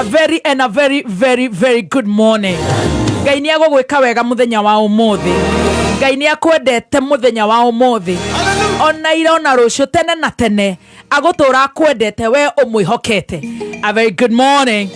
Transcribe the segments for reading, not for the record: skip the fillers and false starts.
Very and a very very very good morning. Ngai nĩ agũgwĩka wega mũthenya wa ũmũthĩ. Ngai nĩ akwendete mũthenya wa ũmũthĩ. Ona ira ona rũciũ tene na tene agũtũra akwendete we ũmwĩhokete. A very good morning.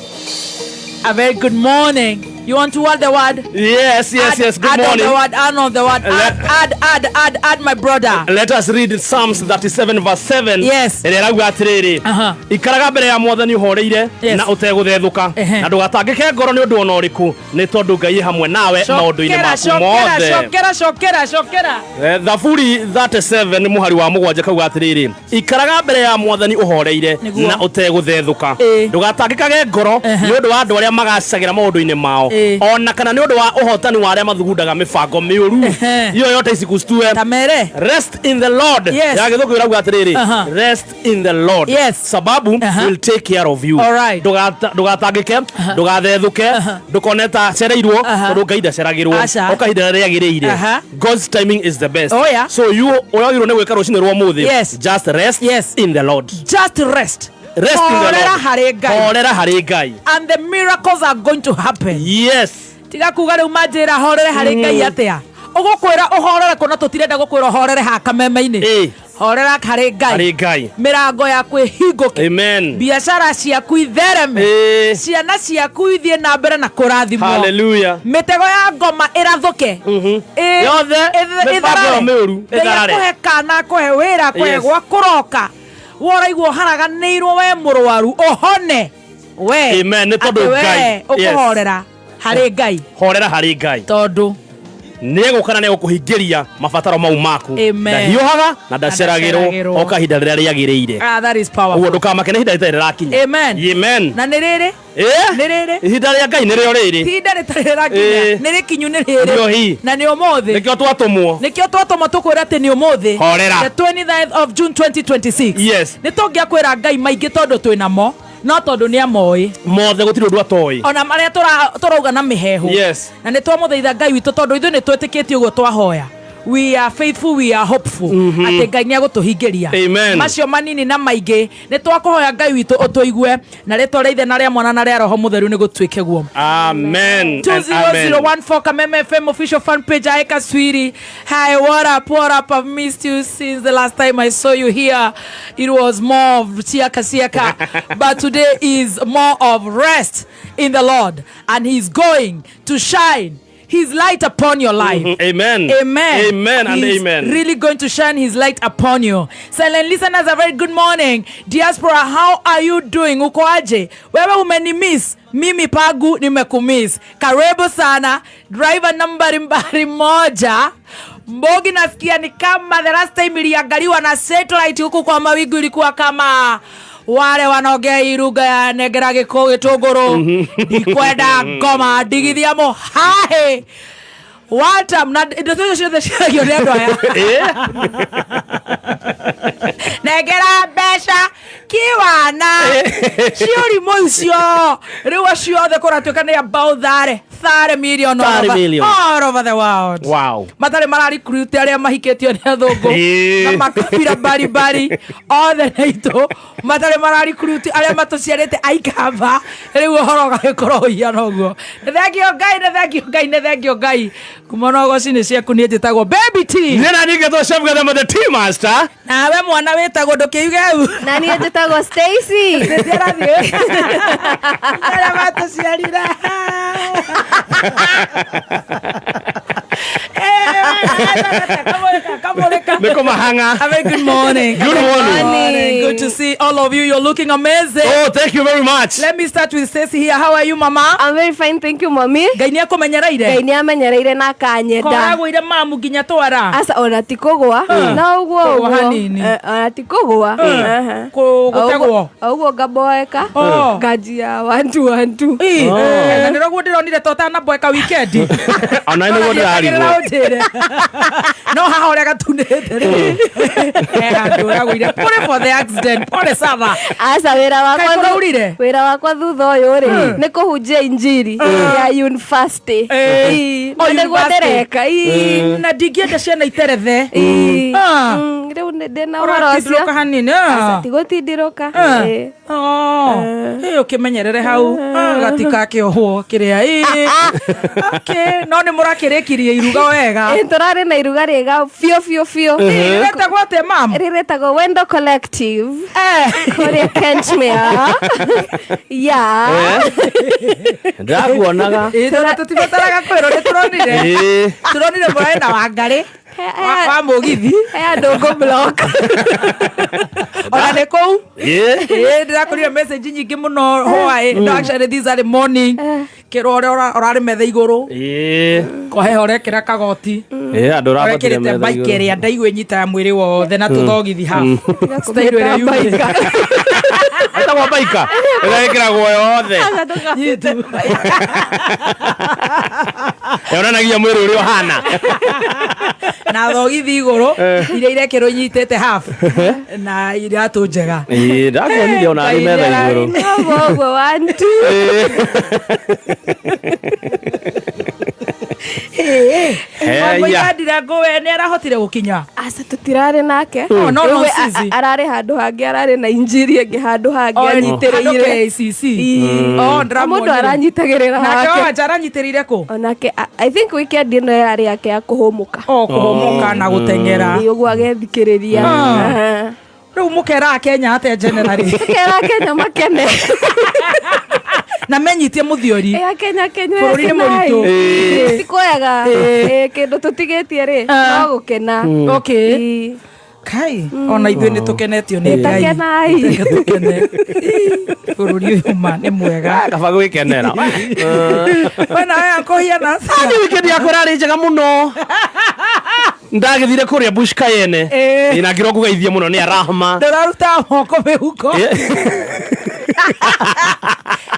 A very good morning. You want to add the word? Yes, Add, yes. Good add on morning. the word, add on the word. Add, add, add, add, add, my brother. Let us read Psalms 37 verse 7. Yes. Ĩrĩa ĩrauga atĩrĩrĩ. Ikaraga mbere ya Mwathani ũhoreire na ũtegũthethũka na ndũgatangĩke ngoro nĩ ũndũ ona ũrĩkũ, nĩ tondũ Ngai e hamwe nawe maũndũ-inĩ Cokera, maku cokera, mothe. cokera, cokera, cokera. Thaburi 37 mũhari wa 7 kauga atĩrĩrĩ, ikaraga mbere ya Mwathani ũhoreire Nĩguo. na ũtegũthethũka, ndũgatangĩkage ngoro nĩ ũndũ wa andũ arĩa magacagĩra maũndũ-inĩ mao, ona kana nĩ ũndũ wa ũhotani wa arĩa mathugundaga mĩbango mĩũru. Hiyo yote isikustue. Tamere. Rest in the Lord. Ya gĩthũngũ ĩrauga atĩrĩrĩ, rest in the Lord, sababu will take care of you. All right. Ndũgatangĩke, ndũgathethũke, ndũkone ta cereirwo, tondũ Ngai ndaceragĩrwo. Aca. O kahinda rĩrĩa rĩagĩrĩire. God's timing is the best. Oh, yeah. So you ũrĩa wagĩrĩirwo nĩ gwĩka rũcinĩ rwa ũmũthĩ, just rest in the Lord. Just rest. Rest in the Horera Lord. harĩ Ngai. Horera harĩ Ngai. And the miracles are going to happen. Tiga kuga rĩu manjĩra horere harĩ Ngai atĩa. Ũgũkwĩra ũhorere kũna, tũtirenda gũkwĩra ũhorere haha kameme-inĩ. Horera harĩ Ngai. Harĩ Ngai. Mĩrango yaku ĩhingũke. Amen. Biacara ciaku ithereme. Ciana ciaku ithiĩ na mbere na kũrathimwo. Hallelujah. Mĩtego ya ngoma ĩrathũke. Yothe, mĩbango Ĩtharare. ĩyo mĩũru, Ngai ĩtharare. akũhe kana, akũhe wĩra, akũhe gwa kũroka. We ũraigua ũharaganĩirwo, we mũrwaru ũhone we. Amen. Nĩ tondũ Atĩ we Ngai. ũkũhorera harĩ Ngai. Horera harĩ Ngai. Tondũ nĩ egũka na nĩ egũkũhingĩria mabataro mau maku. Amen. Ndahiũhaga na ndaceragĩrwo, ndaceragĩrwo. o kahinda rĩrĩa rĩagĩrĩire. Ah, that is powerful. Ũguo ndũkamake nĩ ihinda rĩtarĩ rĩrakinya. Amen. Amen. Na nĩ rĩrĩ nĩ rĩrĩ Ihinda rĩa Ngai nĩrĩo rĩrĩ. Ihinda rĩtarĩ rĩrakinya. Nĩ rĩkinyu, nĩ rĩrĩ. Nĩrĩo hi. Na nĩ ũmũthĩ. Nĩkĩo twatũmwo. Nĩkĩo twatũmwo tũkwĩra atĩ nĩ ũmũthĩ. Horera. The 29th of June 2026. Nĩ tũngĩakwĩra Ngai maingĩ tondũ twĩ namo, no tondũ nĩ amoĩ mothe, gũtirĩ ũndũ atoĩ. Ona marĩa tũrauga na mĩhehu. Na nĩ twamũthaitha Ngai witũ, tondũ ithuĩ nĩ twĩtĩkĩtie ũguo twahoya. We are faithful, we are hopeful atĩ Ngai nĩ agũtũhingĩria Amen. macio manini na maingĩ. Nĩ twakũhoya Ngai witũ ũtũigue, na rĩtwa rĩa Ithe na rĩa Mwana na rĩa Roho Mũtheru nĩ gũtuĩke guo. Amen and amen. 20014 Kameme FM official fan page. Aeka Swiri. Hi, what up, what up? I've missed you since the last time I saw you here. It was more of siaka siaka, but today is more of rest in the Lord, and he's going to shine his light upon your life. Amen. Amen. Amen and He's amen. really going to shine his light upon you. Silent listeners, a very good morning. Diaspora, how are you doing? Uko aje? Wewe umenimiss, mimi pagu nimekumiss. Karibu sana. Driver nambari mbari 1. Mbogi nasikia ni kama the last time iliangaliwa na satellite huku kwa mawingu ilikuwa kama wale wanaongea hii lugha ya negera gĩkũ gĩtũngũrũ, ndikwenda ngoma ndigithia mũhaĩ watam na indo icio ciothe ciaragio nĩ andũ aya. Nengera mbeca kiwana ciũrimũ icio rĩu acio othe kũratuĩka nĩ about 30 million all 30 over, million. all over the world. Matarĩ mararecruit arĩa mahikĩtio nĩ athũngũ na makabira mbarimbari othe nĩ aitũ, matarĩ mararecruit arĩa matũciarĩte aikamba. Rĩu ũhoro ũgagĩkorwo ũhiana ũguo. Nĩ thengio Ngai, nĩ thengio Ngai, nĩ thengio Ngai kuma na ũgoci-inĩ ciaku. Niĩ njĩtagwo Baby T. Nĩ na ningĩ tũ Chef Gathema the Tea Master. Nawe mwana wĩtagwo ndũkĩuge u. Na niĩ njĩtagwo Stacy. Nĩciarathiĩ arĩa matũciarire. Kamũrĩka. Nĩ kũmahang'a. A very good morning. Good morning. Morning. Good to see all of you. You're looking amazing. Oh, thank you very much. Let me start with Stacy here. How are you, mama? I'm very fine, thank you, mommy. Ngai nĩ akũmenyereire. Ngai nĩ amenyereire na akanyenda. Koragwo mamu nginya twara. Aca, ona ti kũgwa no ũguo. Kũgwa Ũguo. hanini. Ona ti kũgwa. Aha. Gũtegwo. O ũguo ngaboeka. Oh. Nganjia one two one two. Ĩ, na nĩroguo ndĩronire to ũtanaboeka weekend. Ona nĩguo ndĩrarigwo. Ũnjĩre. No haha ũrĩa gatunĩte rĩ. He handũ ũragũire. Pole for the accident. Pole sana. Aca, wĩra wakwa Kaĩ kũraurire? Wĩra wakwa thutha ũyũ rĩ, nĩ kũhunjia injiri ya university. Ĩ, O na nĩguo university. ndĩreka. Ĩ. Na ndingĩenda ciana iterethe. Ĩ. Ah. Rĩu ndĩna ũhoro ũcio. Ũratindirũka hanini, ah. Aca, ti gũtindirũka. Ĩĩ. Oh, ĩ ũkĩmenyerere hau. Ah, gatikakĩohwo kĩrĩa. Ĩ, okay, no nĩ mũrakĩrĩkirie iruga wega? Ĩĩ, tũrarĩ na iruga rĩega biũ biũ biũ. Rĩretagwo atĩa, mam? Rĩretagwo Wendo Collective kũrĩa Kentmere, yeah. Ndĩrakuonaga. Ĩ, tondũ tũtibataraga kwĩrwo, nĩ tũronire. Tũronire mũrarĩ na Wangarĩ wa mũgithi. He andũ ngũ block. Ona nĩ kũu. Ĩĩ. Ĩ, ndĩrakorire message nyingĩ mũno hwaĩ, no actually this early morning, kĩrwo ũrĩa ũrarĩ metha igũrũ. Koheha ũrekĩra kagoti. Ĩĩ, andũ ũrabatire ũrekĩrĩte metha bike igũrũ. ĩrĩa ndaigua ĩnyitaga mwĩrĩ wothe na tũthogithi half style ĩrĩa yumĩte. Ĩtagwo baika ĩrĩa ĩkĩragwo yothe. Nyitu. Yonanagia mwĩrĩ ũrĩa ũhana. Na thogithi igũrũ iria irekĩrwo inyitĩte half na iratũ njega. Ĩĩ, ndakuonire ona arĩ metha igũrũ. Ũguo ũguo, one two. Heya. Ndirango we nĩ arahotire gũkinya? Aca, tũtirarĩ nake. Oh, no, Rĩu we sisi. ararĩ handũ hangĩ, ararĩ na injiri ĩngĩ handũ hangĩ anyitĩrĩire. KCC. Oh, O mũndũ ndĩramuonire. aranyitagĩrĩra Nake hake. Wanja aranyitĩrĩire kũ? Onake I think weekend ĩno yarĩ yake ya kũhũmũka. O kũhũmũka na gũteng'era. Ĩ, ũguo agethikĩrĩria. Ah. Aha. Rĩu mũkera Kenya atĩa generally? Kera Kenya makene. Na menyitie mũthiori. Ĩ, Kenya, Kenya. Bũrũri nĩ mũritũ. Ti kwega. Ĩ, kĩndũ tũtigĩtie rĩ, no gũkena. Okay. Ĩ. Kai, ona ithuĩ nĩ tũkenetio nĩ Ngai. Takenai. Reke tũkene. Ĩ, bũrũri ũyũ ma nĩ mwega. Kaba gwĩkenera. We nawe akũhiana atĩa? Ni weekend yakwa ĩrarĩ njega mũno, ndagĩthire kũrĩa Bush Cayenne. Ĩĩ. Na ngĩrwo ngũgeithie mũno nĩ Arahma. Ndũraruta moko mĩhuko.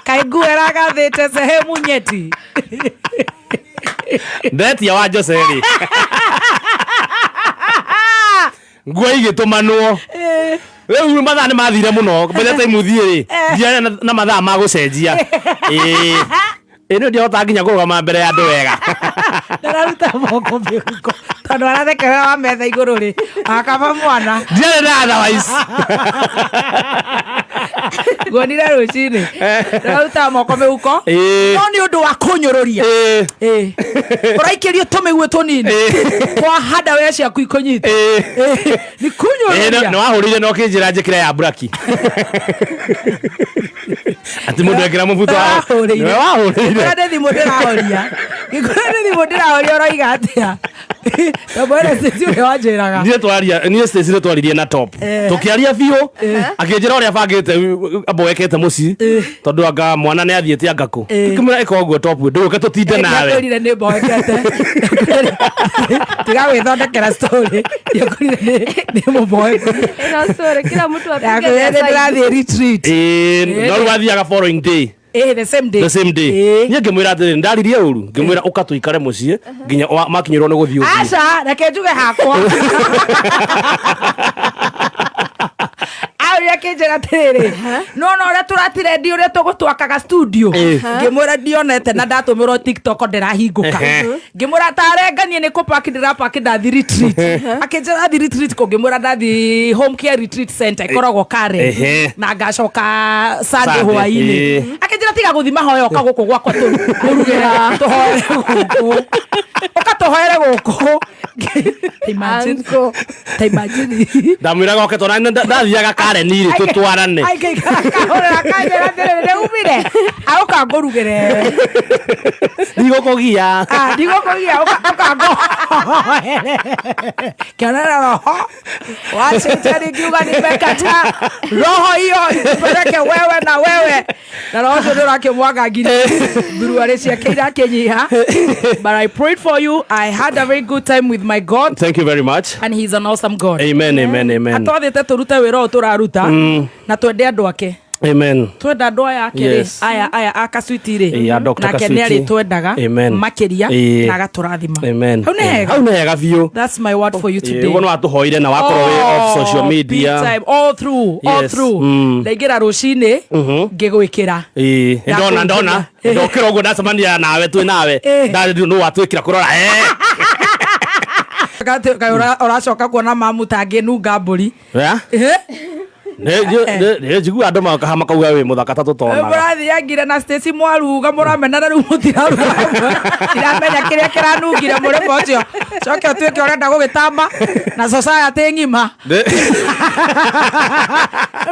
Kaĩ nguo ĩragathĩte sehemu nyeti. Ndetia wa Jose rĩ, nguo igĩtũmanwo. Rĩu mathaa nĩ mathire mũno, by the time thiĩ rĩ, ndiarĩ na mathaa ma gũcenjia. Ĩĩ, ĩ nĩ ndiahota nginya kũrũgama mbere ya andũ wega. Ndararuta moko mĩhuko tondũ arathekerera wa metha igũrũ rĩ akaba mwana. Ndiarĩ na otherwise. Nguonire rũcinĩ ndararuta moko mĩhuko. Ĩĩ. No nĩ ũndũ wa kũnyũrũria. Ĩĩ. Ũraikĩrio tũmĩguĩ tũnini kwa handa we ciaku ikũnyita. Nĩ Ĩĩ, kũnyũrũria. Nĩ wahũrĩire na ũkĩnjĩra njĩkĩre ya buraki, atĩ mũndũ ekĩra mũbuto Ndĩrahũrĩire. Nĩwe wahũrĩire. Ngĩkora nĩ thimũ ndĩrahoria, ngĩkora nĩ thimũ ndĩrahoria, ũroiga atĩa? Ndamwĩra Stacy ũrĩa wanjĩraga. Niĩ twaria, niĩ Stacy nĩ twaririe na top. Tũkĩaria biũ, akĩnjĩra ũrĩa bangĩte amboekete mũciĩ tondũ anga mwana nĩ athiĩte anga kũ. Ngĩmwĩra ĩka ũguo top, ndũgũke tũtinde nawe. Ndiakwĩrire nĩ mboekete, tiga gwĩthondekera story. Ndiakwĩrire nĩ mũmboeku. Ĩno story kila mtu apige Ndakwĩrire nĩ their side. ndĩrathiĩ retreat. Ĩĩ, no rĩu athiaga following day. Eh, the same day. The same day. Ĩĩ. Niĩ ngĩmwĩra atĩrĩ, ndaririe ũru, ngĩmwĩra ũka tũikare mũciĩ nginya makinyĩrwo nĩ gũthiĩ ũthiĩ. Aca, reke njuge hakwa. Aũria akĩnjĩra atĩrĩrĩ, nona ũrĩa tũratirendi ũrĩa tũgũtwakaga studio. Ngĩmwĩra ndionete na ndatũmĩrwo TikTok ndĩrahingũka. Ngĩmwĩra tarenganie nĩ kũpaki ndĩrapaki ndathi retreat. Akĩnjĩra athi retreat kũ? Ngĩmwĩra ndathi Home Care Retreat Center ĩkoragwo Karen. Na ngacoka Sunday Sunday, hwainĩ. Akĩnjĩra tiga gũthi mahoya, ũka gũkũ gwakwa tũrugĩre tũhoere gũkũ, ũka tũhoere gũkũ. Imagine. Uncle. Ta imagine. Ndamwĩraga oke twana ndathiaga Karen rĩ, tũtwarane. Aikaikara kahũrĩra kanjĩra atĩrĩrĩ, nĩ umire aũka ngũrugĩre. Ndigũkũgia. Ah, ndigũkũgia, ũka ngũhoere kĩonera roho wa shetani ngiuga nimekata roho hiyo ikupeleke wewe na wewe na roho ũcio nĩ ũrakĩmwanga thuruarĩ ciake irakĩnyiha. But I prayed for you. I had a very good time with my God. Thank you very much. And he's an awesome God. Amen, amen, amen. Atwathĩte tũrute wĩra ũyũ tũraruta na twende andũ ake. Amen. Twenda andũ aya ake rĩ, aya aya a Kasuiti rĩ, Ĩĩ, a Dr. nake nĩ Kasuiti. arĩtwendaga Amen. makĩria na agatũrathima. Amen. Hau nĩ hega. Hau nĩ hega biũ. That's my word for you today. Ũguo nĩ watũhoire na wakorwo wĩ off social media. Big time, all through, all through. Ndaingĩra rũcinĩ ngĩgwĩkĩra. Ĩĩ, ndona ndona ndokĩra ũguo ndacemania nawe twĩ nawe. Ndarĩ nũ watwĩkĩra kũrora. Kaĩ ũracoka kuona mamu tangĩnunga mbũri. Yeah? Eh? Nä njigua andå makaha makauga wä må thaka ta tå tonaga. Mũrathiangire na Stacy mwaruga mũramenana rĩu mũtiraruga hamwe. Ndiramenya kĩrĩa kĩranungire mũrĩmo ũcio coke ũtuĩke ũrenda gũgĩtamba na society ng'ima. Rĩu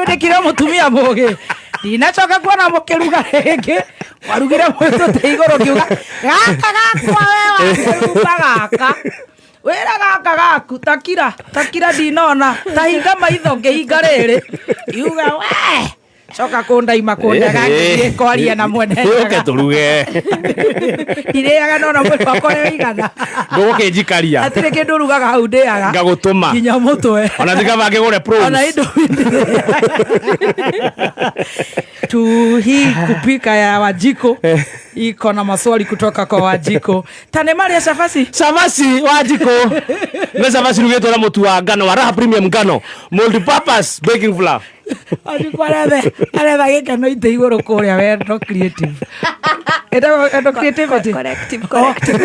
ndĩkire mũtumia mũgĩ ndinacoka kuona mũkĩruga rĩngĩ mwarugire mwĩtũte igũrũ ngiuga gaka gakwa we wakĩruga gaka wĩra gaka gaku takira takira ndinona tahinga maitho ngĩhinga rĩrĩ iuga we coka kũndaima kũndega ngĩthiĩ kwaria na mwene Å ke tå ruge. Ndirĩaga nona mwĩrĩ wakwa ũrĩa ũigana. Ndå gå kä njikaria. Hatirĩ kĩndũ ũrugaga hau ndĩaga. Ngagå tå ma. Nginya mũtwe. Ona tikaba ngä gå re. Ona indo tu hii kupika ya Wajiko iko na maswali kutoka kwa Wajiko tane maria cabaci. Cabaci wa njiko nä cabaci rugä two na må tu wa ngano wa Raha Premium ngano multipurpose baking flour. Wajiko aretha aretha gĩkeno itĩ igũrũ kũrĩa wendo creative. Ĩtagwo endo creativity. Corrective, corrective.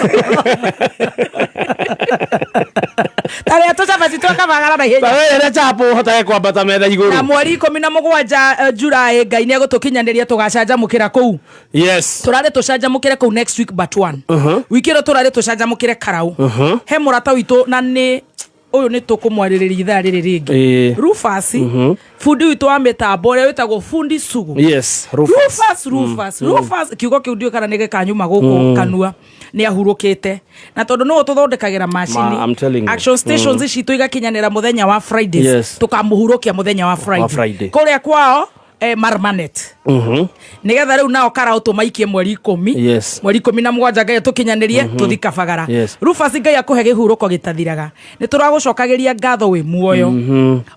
Tarĩa tũcabaci twakabagara na ihenya. Tawä chapo hotage kwambata metha Na igå. 17 Julai Ngai nĩ egũtũkinyanĩria tũgacanjamũkĩra kũu. Yes. Tũrarĩ tũcanjamũkĩre kũu next week but one. Wiki ĩno tũrarĩ tũcanjamũkĩre karau. He mũrata witũ na nĩ ũyũ nĩ tũkũmwarĩrĩria ithaa rĩrĩ rĩngĩ. Rufus, bundi witũ wa mĩtambo ũrĩa wĩtagwo bundi sugu. Yes, Rufus. Rufus, Rufus, Rufus, kiugo kĩu ndiũĩ kana nĩ gĩkanyuma gũkũ kanua nĩ ahurũkĩte na tondũ nĩwe tũthondekagĩra macini. Ma, I'm telling you. Action stations citũ igakinyanĩra mũthenya wa Fridays. Tũkamũhurũkia mũthenya wa Friday. Wa Friday. Kũrĩa kwao Marmanet nigetha rĩu nao karao tũmaikie 10. 17 Ngai tũkinyanĩrie tũthi kabagara. Rufus, Ngai akũhe kĩhurũko gĩtathiraga. Nĩ tũragũcokagĩria ngatho wĩ muoyo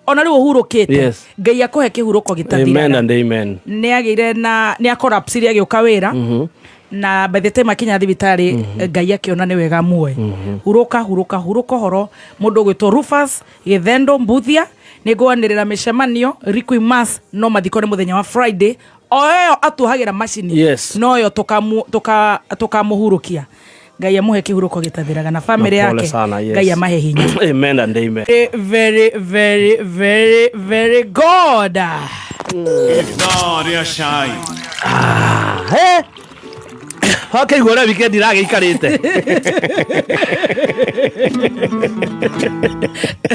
ona rĩu ũhurũkĩte. Ngai akũhe kĩhurũko Amen gĩtathiraga. And amen. Nĩ agĩire na nĩ akorapsire agĩũka wĩra na by the time akinya thibitarĩ Ngai akĩona nĩ wega muoe. Hurũka, hurũka, hurũka ũhoro mũndũ ũgwĩtwo Rufus Gĩthendo Mbuthia. Nĩ ngwanĩrĩra mĩcemanio Requiem Mass no mathiko nĩ mũthenya wa Friday o ĩyo atuohagĩra macini. Noyo tũkamũhurũkia. Ngai amũhe kĩhurũko gĩtathiraga na famĩlĩ Na pole yake. sana, yes. Ngai amahe hinya. Amen and amen. Very, very, very, very, very good. Ithaa rĩa cai. He wakaigua ũrĩa weekend iragĩikarĩte.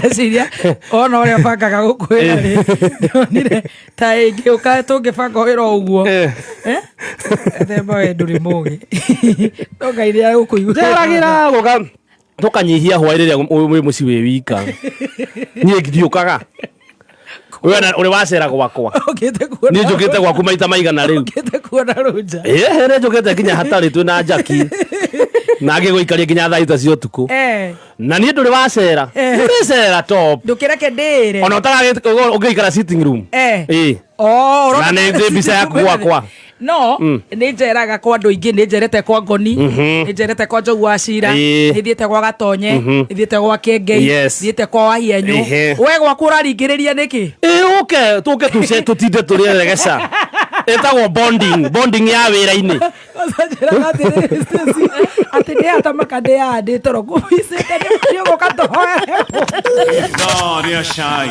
Eciria ona ũrĩa bangaga gũkwĩra rĩ ndonire ta ĩngĩũka tũngĩbanga wĩra o ũguo. Eh? Themba we ndũrĩ mũgĩ no Ngai nĩ agũkũigua. Njeragĩra gũka tũkanyihia hwaĩ rĩrĩa wĩ mũciĩ wĩ wika. Niĩ ndiũkaga. We na ũrĩ wacera gwakwa. Ũkĩte kuona. Niĩ njũkĩte gwaku maita maigana rĩu. Ũkĩte kuona rũnja. Ĩĩ, nĩ njũkĩte nginya hatarĩ twĩ na njaki na ngĩgũikaria nginya thaa 3 cia ũtukũ. Na niĩ ndũrĩ wacera. Ndũrĩ cera top. Ndũkĩreke ndĩre. Ona ũngĩikara sitting room. Ĩĩ. Oh, ũrona. Na nĩ njũĩ mbica yaku gwakwa. No nĩ njeraga kwa andũ aingĩ, nĩ njerete kwa ngoni, nĩ njerete kwa njogu wa cira, nĩ thiĩte gwa gatonye, nĩ thiĩte gwa kengei, thiĩte kwa wahienyu. We gwaku ũraringĩrĩria nĩkĩ? Ĩ, ũke tũke tũce tũtinde tũrĩe regeca ĩtagwo bonding, bonding ya wĩra-inĩ. Njĩraga atĩrĩrĩ Stacy, atĩ ndĩatamaka ndĩyandĩ toro ngũmicĩte nĩũgũka tũhoere. Ithaa rĩa cai.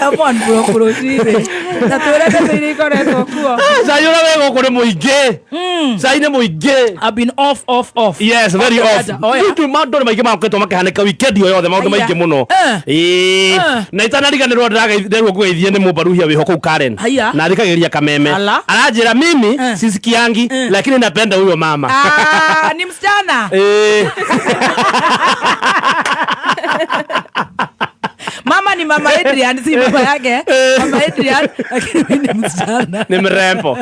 Amon bro rũcinĩ na twĩre ndeto iria ikoretwo kuo. Cai ũrĩa wĩ gũkũ nĩ mũingĩ, cai nĩ mũingĩ. I've been off, off, off. Yes, very off. Oh, yeah. Nĩ maũndũ nĩ maingĩ makoretwo makĩhanĩka weekend ĩyo yothe, maũndũ Haiya. maingĩ mũno. Ĩĩ. Na itanariganĩrwo ndĩrerwo ngũgeithie nĩ mũmbaruhia wĩho kũu Karen. Haiya. Na athikagĩrĩria kameme. Ala. Aranjĩra mimi sisikiangi lakini napenda huyo mama. Ah, ni msichana. Ĩĩ. Mama ni mama Adrian, si mama yake. Mama Adrian, lakini mimi ni msichana. Nĩ mrembo.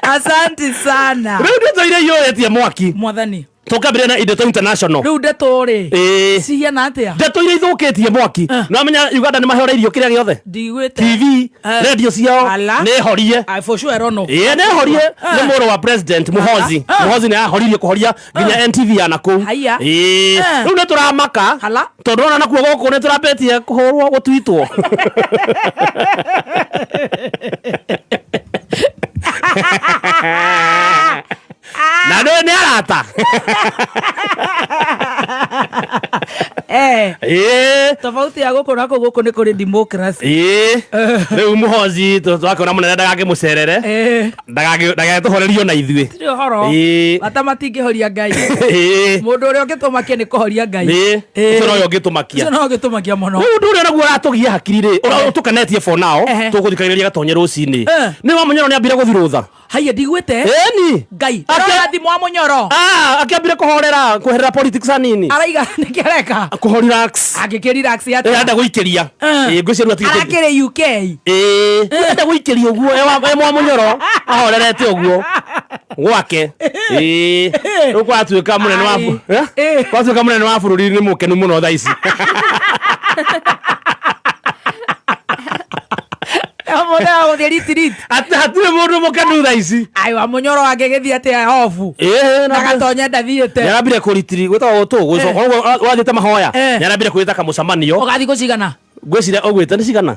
Asante sana. Rĩu ndeto iria iyũrĩtie mwaki. Mwathani. Tũkambĩrĩria na Ideto International. Rĩu ndeto rĩ. Ĩĩ. Cihiana atĩa? Ndeto iria ithũkĩtie mwaki. No menya Uganda nĩ mahoreirio kĩrĩa gĩothe. Ndigwĩte. TV, radio ciao Ala. nĩ horie. I for sure don't know. Ĩĩ, nĩ horie nĩ mũrũ wa president Muhozi. Muhozi nĩ ahoririe kũhoria nginya NTV ya nakũu. Haiya. Ĩĩ. Rĩu nĩ tũramaka. Hala. Tondũ ona nakuo gũkũ nĩ tũrambĩtie kũhũrwo gũtwitwo. Na nĩ arata. Eh, Ĩĩ. tofauti ya gũkũ na kũu, gũkũ nĩ kũrĩ democracy. Ĩĩ. Rĩu mũhoci twakĩona mũnene ndagakĩmũcerere. Eh, Ndagagĩtũhorerio na ithuĩ. Tirĩ ũhoro. Ĩĩ. Bata matingĩhoria Ngai. Ĩĩ. Mũndũ ũrĩa ũngĩtũmakia nĩ kũhoria Ngai. Ĩĩ. Ĩĩ. Ũcio nowe ũngĩtũmakia. Ũcio nowe ũngĩtũmakia mũno. Rĩu ũndũ ũrĩa naguo ũratũgia hakiri rĩ, ũrĩa ũtũkenetie for now, Ehe. tũgũthikagĩrĩria gatonye rũcinĩ. Eh. Nĩ wa Mũnyoro nĩ ambire gũthiĩ rũtha. Haiya, ndiguĩte. Ĩni. Ngai. Ake- Arora thimũ wa Mũnyoro. Ah, akĩambire kũhorera kweherera politics hanini. Araiga nĩkĩ areka? Kũho relax. Angĩkĩ relax atĩa? Arenda gũikĩria. Eh. Ĩĩ, ngwĩciria rĩu atigĩte- Arakĩrĩ UK. Ĩĩ, arenda gũikĩria ũguo e wa- e mwa Mũnyoro ahorerete ũguo gwake. Ĩĩ, rĩu kwatuĩka mũnene wa Ai. Eh? Ĩĩ. Kwatuĩka mũnene wa bũrũri nĩ mũkenu mũno thaa ici. Mũthenya wa gũthiĩ retreat. Atĩ hatirĩ mũndũ mũkenu thaa ici. Ai, wa Mũnyoro angĩgĩthiĩ atĩa obu? Ĩĩ, Na gatonye ndathiĩte. nĩarambire kũritiri gwĩtagwo gũtũ ũrathiĩte mahoya. Eh. Nĩarambire kwĩta kamũcemanio. Ũgathiĩ gũcigana? Ngwĩciria ũgwĩte nĩ cigana?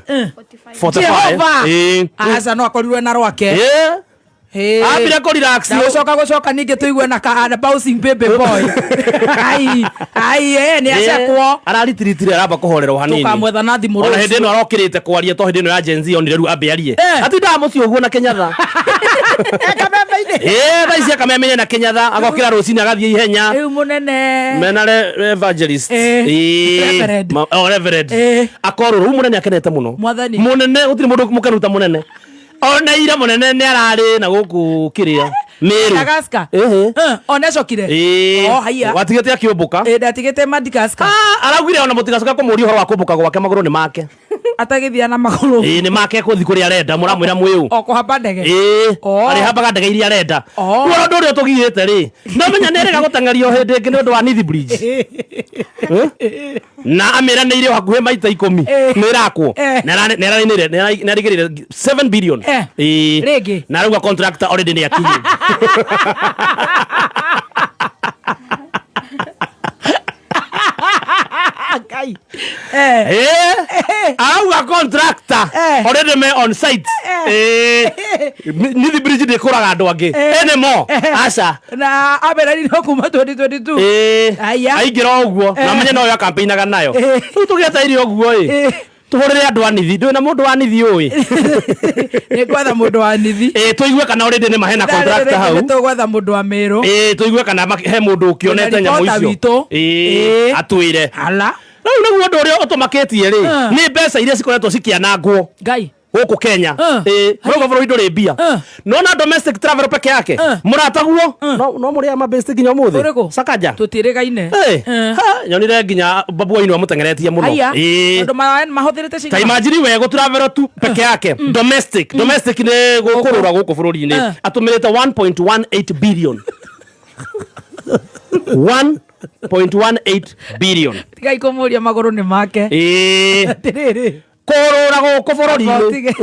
45. Jehova! Ĩĩ. Aca no akorirwe na rwake. Ĩĩ. Ĩĩ. Ambire kũ relax. Na gũcoka gũcoka ningĩ tũigue na ka na bouncing baby boy. Ai, ai, eh, nĩ acekwo. Araritiritire aramba kũhorerwo hanini. Tũkamwetha na thimũ Ona hĩndĩ rũciũ. ĩno arokĩrĩte kwaria to hĩndĩ ĩno ya Gen Z onire rĩu ambe arie. Eh. Atindaga mũciĩ ũguo na Kenyatta. Kameme-inĩ. Ĩĩ, thaa ici akamemenya na Kenyatta agokĩra rũcinĩ agathiĩ ihenya. Rĩu mũnene. Mena evangelist. Eh. Ĩĩ. Reverend. Oh, reverend. Eh. Akorwo rĩu mũnene akenete mũno. Mwathani. Mũnene gũtirĩ mũndũ mũkenu ta mũnene. Ona ira mũnene nĩ ararĩ na gũkũ kĩrĩa. Meru. Madagascar. Ĩhĩ. Eh, ona acokire. Ĩĩ. Oh, haiya. Watigĩte akĩũmbũka. Ĩ, ndatigĩte Madagascar. Ah, araugire ona mũtigacoka kũmũria ũhoro wa kũmbũka gwake magũrũ nĩ make. Atagĩthiĩ na magũrũ. Ĩĩ nĩ make kũthi kũrĩa arenda mũramwĩra mwĩũ. O kũhamba ndege. Ĩĩ Oh. arĩhambaga ndege iria arenda. Oh. Rĩu ũndũ ũrĩa ũtũgiĩte rĩ, no menya nĩ erĩga gũteng'erio hĩndĩ ĩngĩ nĩ ũndũ wa Nithi Bridge. Eh? Na amĩranĩire o hakuhĩ maita 10 Eh. nĩ ĩrakwo. Eh. Na nĩ arĩgĩrĩire 7 billion. Eh. Ĩĩ. Rĩngĩ. Na arauga contractor already nĩ akinyu. Ngai. Eh. Eh. Arauga contractor Eh. already me on site. Eh. Nithi Bridge ndĩkũraga andũ angĩ. Eh. Anymore. Aca. Na aberanire kuma 2022. Ĩĩ. Aya. Aingĩra ũguo na menye noyo akampeinaga nayo. Eh. Rĩu tũgĩetereire ũguo ĩ. Eh. Tũhũrĩre andũ a nithi. Ndũĩ na mũndũ wa nithi ũĩ. Nĩ gwetha mũndũ wa nithi. Ĩĩ tũigue kana already nĩ mahena contractor hau. Nĩ tũgwetha mũndũ wa Mĩrũ. Ĩĩ tũigue kana he mũndũ ũkĩonete Wĩna nyamũ reporter icio. witũ. Ĩĩ Ĩĩ. atwĩre. Ala. Rĩu nĩguo ũndũ ũrĩa ũtũmakĩtie rĩ Eh. nĩ mbeca iria cikoretwo cikĩanangwo Ngai. gũkũ Kenya. Eh. Ĩĩ mũrauga bũrũri ndũrĩ mbia. Eh. Nona domestic travel peke yake. Eh. Mũrataguo no mũrĩa mabesti nginya ũmũthĩ. Ũrĩkũ? Sakaja. Tũtiĩrĩgaine. Eh, Eh. ha, nyonire nginya babu wainu amũteng'eretie mũno. Haiya. Ĩĩ. Tondũ mahũthĩrĩte Ta cigana? imagine we gũ travel tu peke yake domestic domestic nĩ gũkũrũra gũkũ bũrũri-inĩ Eh. atũmĩrĩte 1.18 billion 1.18 billion. Tigai kũmũria magũrũ nĩ make. Ĩĩ. Atĩrĩrĩ. Kũrũra gũkũ bũrũri-inĩ. Atige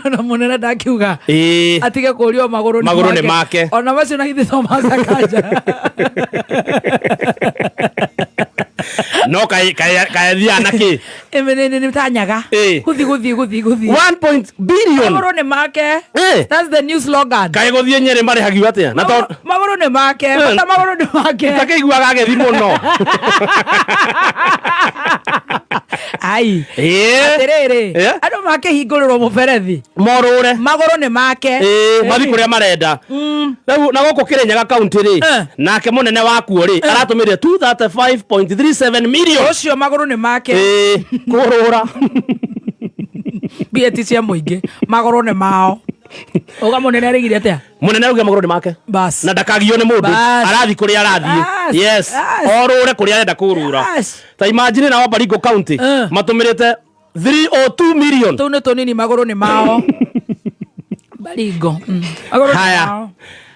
ona mũnene ndakiuga. Ĩĩ. Atige kũrio magũrũ Magũrũ nĩ make. Ona macio na githĩ to ma Sakaja. No kaĩ kaĩ kaĩ thiaga na kĩ? Ĩmĩ nĩ ta nyaga. Ĩĩ. Gũthiĩ gũthiĩ gũthiĩ gũthiĩ. 1 point billion. Magũrũ nĩ make. Ĩĩ. That's the new slogan. Kaĩ gũthiĩ Nyĩrĩ marĩhagio atĩa? Na tondũ Magũrũ nĩ make. Eh. Bata magũrũ nĩ make. takĩiguaga agĩthi mũno. Ai. Ĩĩ. Atĩrĩrĩ. Eh. Andũ makĩhingũrĩrwo mũberethi. Morũre. Magũrũ nĩ make. Ĩĩ, mathiĩ kũrĩa marenda. Rĩu na gũkũ Kĩrĩnyaga kaunti rĩ, Eh. nake mũnene wakuo rĩ, aratũmĩrire 235.37 million. Ũcio magũrũ nĩ make. Ĩĩ, kũrũra. Mbia ti cia mũingĩ. Magũrũ nĩ mao. Uga mũnene arĩgire atĩa? Mũnene arauga magũrũ nĩ make. Bas. Na ndakagio nĩ mũndũ. Bas. Arathiĩ kũrĩa arathiĩ. Bas. Yes. Bas. Orũre kũrĩa arenda kũrũra. Bas. Ta imagine na Baringo County Eh. matũmĩrĩte 302 million. Tũu nĩ tũnini magũrũ nĩ mao. Baringo. Magũrũ nĩ Haya. mao.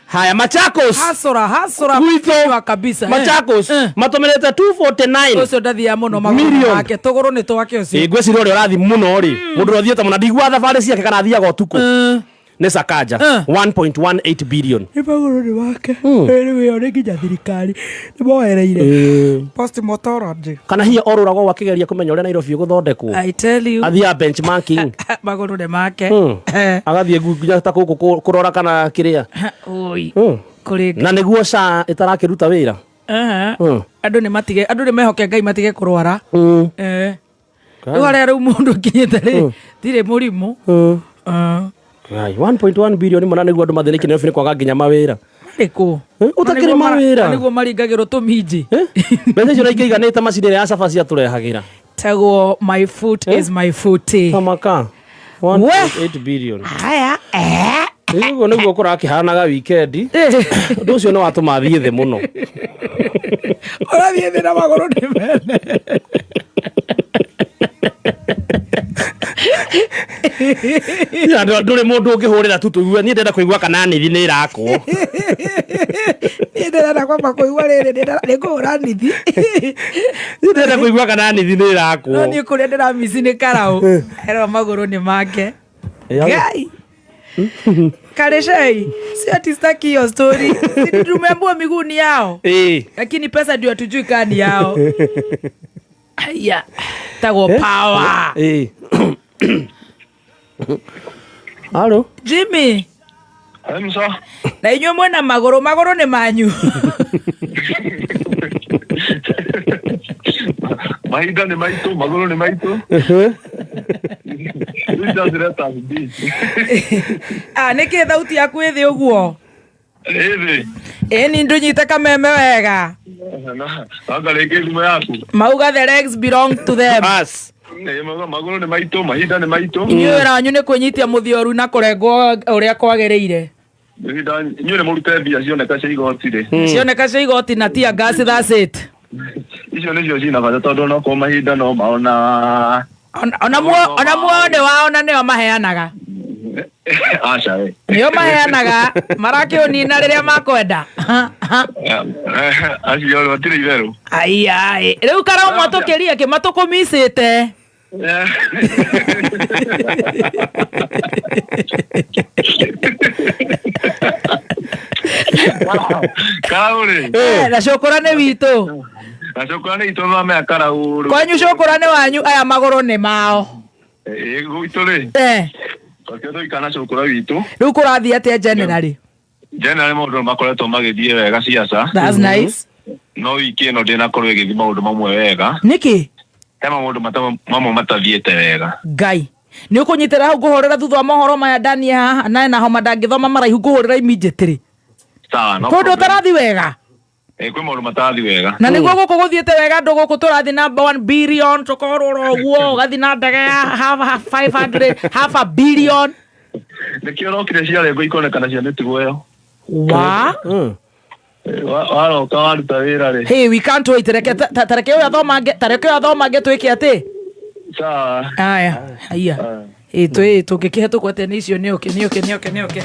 Haya Machakos. Hasora, hasora Gwitũ kinyua kabisa. Eh. Machakos Eh. matũmĩrĩte 249. Ũcio ndathiaga mũno magũrũ nĩ Million. make. Tũgũrũ nĩ twake ũcio. Ĩ, ngwĩciria ũrĩa ũrathiĩ mũno rĩ mũndũ ũrĩa ũthiĩte mũno ndiguaga thabarĩ ciake kana athiaga ũtukũ Eh. nĩ Sakaja Eh. 1.18 billion. Nĩ magũrũ nĩ make. Rĩu ĩyo nĩ nginya thirikari nĩ moereire. Postmortology. Kana hihi orũragwo ũguo akĩgeria kũmenya ũrĩa Nairobi ĩgũthondekwo. I tell you. Athiaga benchmarking. Magũrũ nĩ make. Agathiĩ nginya ta gũkũ kũrora kana kĩrĩa. Oi. Kũrĩ Na nĩguo SHA ĩtarakĩruta wĩra. Aha. Mm. Andũ nĩ matige, andũ nĩ mehoke Ngai matige kũrwara. Mm. Eh. Rĩu harĩa rĩu mũndũ akinyĩte rĩ, tirĩ mũrimũ. Mm. Eh. Ngai, 1.1 billion mana nĩguo andũ mathĩnĩke Nairobi nĩ kwaga nginya mawĩra. Marĩkũ? Eh, ũtakĩrĩ mawĩra. Na nĩguo maringagĩrwo tũminji. Eh? Mbeca icio ikĩiganĩte macini ĩrĩa ya cabaci atũrehagĩra. Tagwo my foot is my foot. Tamaka. 1.8 billion. Haya. Eh. Rĩu ũguo nĩguo kũrakĩhanaga wikendi. Ũndũ ũcio nĩ watũma thiĩ thĩ mũno. Ũrathiĩ thĩ na magũrũ nĩ mene. Ya, ndũrĩ mũndũ ũngĩhũrĩra tu tũigue niĩ ndĩrenda kũigua kana nithi nĩ ĩrakwo. Niĩ ndĩrenda kwamba kũigua rĩrĩ nĩ ngũhũra nithi. Niĩ ndĩrenda kũigua kana nithi nĩ ĩrakwo. No niĩ kũrĩa ndĩramici nĩ karaũ. Erwo magũrũ nĩ make. Ngai. Kareshei, si ati sitaki hiyo story. Si tumeambiwa miguu ni yao. Ĩĩ. Lakini pesa ndio hatujui kaa ni yao. Aya. Tagwo power. Ĩĩ. Halo. Jimmy, Emsa. na inyuĩ mwĩna magũrũ, magũrũ nĩ manyu. Mahinda nĩ maitũ, magũrũ nĩ maitũ. Rĩu just let us be. Ah, nĩkĩ thauti yaku ĩthĩ ũguo? Ĩthĩ. Ĩni ndũnyite kameme wega. Anga rĩngĩ thimũ yaku. Mauga the legs belong to them. Us. Ĩ, mauga magũrũ nĩ maitũ, mahinda nĩ maitũ. Inyuĩ wĩra wanyu nĩ kwĩnyitia mũthioru na kũrengwo ũrĩa kwagĩrĩire. Ihinda inyuĩ nĩ mũrute mbia cioneka cia igoti rĩ. Cioneka cia igoti na tear gas, that's it. Icio nĩcio cina bata tondũ onokorwo mahinda no maona. Ona muoyo nĩ wao na nĩo maheanaga. Aca we. Nĩo maheanaga marakĩũnina rĩrĩa makwenda. Acio matirĩ itherũ. Aiya, rĩu karaũ mwatũkĩria kĩ matũkũmicĩte. Karau rĩ. Na cũkũra nĩ witũ. Na cũkũra nĩ itũ mamea karau rĩ. Kwanyu cũkũra nĩ wanyu, aya magũrũ nĩ mao. Ĩ, gwitũ rĩ. Eh. Twakĩo tũikara na cũkũra witũ. Rĩu kũrathiĩ atĩa generally? Generally maũndũ makoretwo magĩthiĩ wega ciaca. That's nice. No wiki ĩno ndĩnakorwo ĩgĩthiĩ maũndũ mamwe wega. Nĩkĩ? He maũndũ mamwe matathiĩte wega. Ngai. Nĩ ũkũnyitĩra hau ngũhũrĩra thutha wa mohoro maya ndanie haha na na homa ndangĩthoma maraihu ngũhũrĩra immediately. Sawa, no Kũndũ problem. ũtarathiĩ wega. Ĩ, kwĩ maũndũ matarathiĩ wega. Na nĩguo gũkũ gũthiĩte wega andũ gũkũ tũrathiĩ na 1 billion tũkorũra ũguo ũgathiĩ na ndege ya half 500 half a billion. Nĩkĩo ũrokire ciarengwo ikonekana cia mĩtugo ĩyo. Wa? Mm. Waroka waruta wĩra rĩ. Hey, we can't wait. Reke tareke ũyũ athomange, tareke ũyũ athomange twĩke atĩ. Sawa. Aya, haiya. Ĩ twĩ tũngĩkĩhetũkwo atĩa nĩ icio nĩ ũkĩ nĩ ũkĩ nĩ ũkĩ nĩ ũkĩ.